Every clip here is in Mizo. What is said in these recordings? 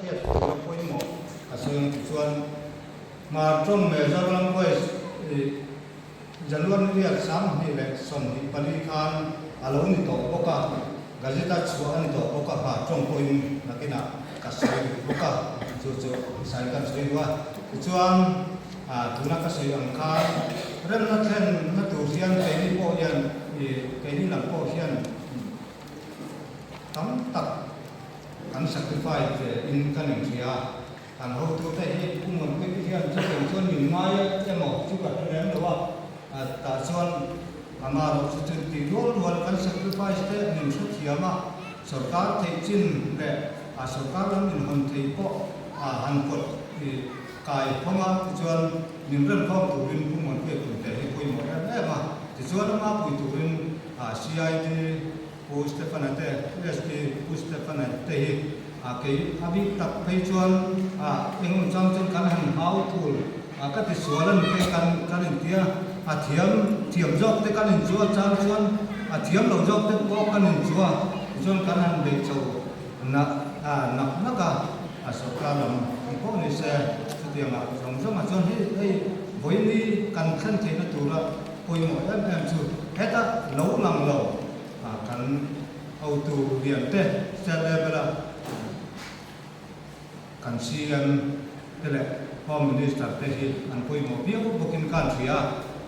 hriat tura pawimawh ka sawi ang tichuan Hmar tawng Major Language i January riat 2024 khan a lo ni tawh bawk a, Gazette-a chhuah a ni tawh bawk a, Hmar tawng pawhin nakinah ka sawi duh bawk a, chu chu sawi kan sawi duh a. Tichuan tuna ka sawi ang khan remna thlenna tur hian keini pawh hian i keini lam pawh hian tam tak kan sacrifice ve in kan inhria a. Kan hotute hi Pu Muanpuite hian chutiang chuan min ngai emaw chu ka hre lem lo a, tah chuan ama rawh chu chu tih rual rual kan sacrifice te min hrethiam a, sorkar theih chin leh a sorkar lam min hawn thei pawh han kawt kai phawng a, tichuan min remkhawm turin Pu Muanpuia pui te hi pawimawh em em a, tichuan ama pui turin CID Pu Stefana te, USP Pu Stefana te hi a kei a bik tak phei chuan a engawm chang chuan kan han hau thul a ka ti sual a ni te kan kan intia a thiam thiam zawk te kan inchua chang chuan a thiam lo zawk te pawh kan inchua tichuan kan han beih chho nak a nak nak a a sawrkar lam ang pawh ni se chutiangah zawng zawngah chuan hei hei vawiini kan thlen theihna tura pawimawh em em chu heta lo lang lo kan hotu lian te state level a kan CM te leh Home Minister te hi an pawimawh viau bawkin ka an hria a,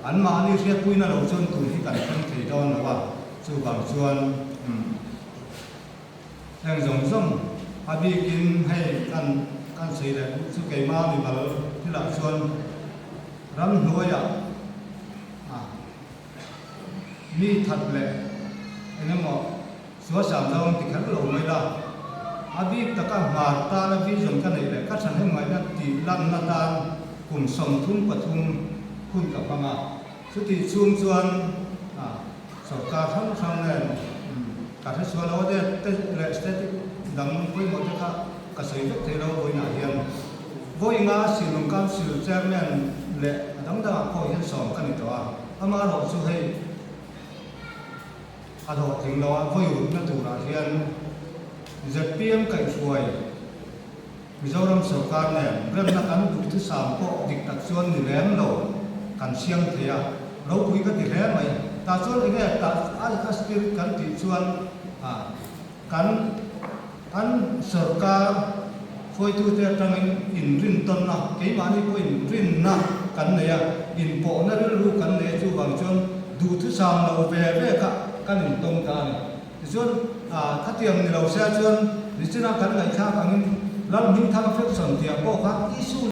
anmahni hriatpuina lo chuan tun hi kan thleng thei dawn lo a, chuvang chuan heng zawng zawng a bikin hei kan kan sawi leh duh chu keimah mimal thilah chuan ramhnuaiah a Mi that leh eng emaw suasam zawng ti kher lo mai la, a bik taka hmar tana vision ka neih leh ka thahnem ngaihna tih lanna tan kum 33 hun ka hmang a. Chutih chhung chuan sorkar hrang hrang nen ka hre sual lo a, te leh static dang pawimawh te kha ka sawi vek thei lo vawiinah hian. Vawiinga Silung Council Chairman leh a dang dangah pawh hian sawm ka ni tawh a, amaherawh chu hei a hlawhtling lo a, vawi rukna turah hian zpm kaihhruai Mizoram sorkar nen remna kan duhthusam pawh dik tak chuan ni lem lo kan siam thei a, ropui ka ti hle mai. Tah chuan enge tah a spirit kan tih chuan Kan an sorkar hruaitute atangin inrintawnna, keimahni pawhin rinna kan nei a, inpawhna rilru kan nei a, chuvang chuan duhthusam lo ve ve kha kan intawm ta a ni. Tichuan, khatiang ni lo sia chuan nichina kan ngaihthlak angin Lalhmingthang Faction tih ah pawh kha issue.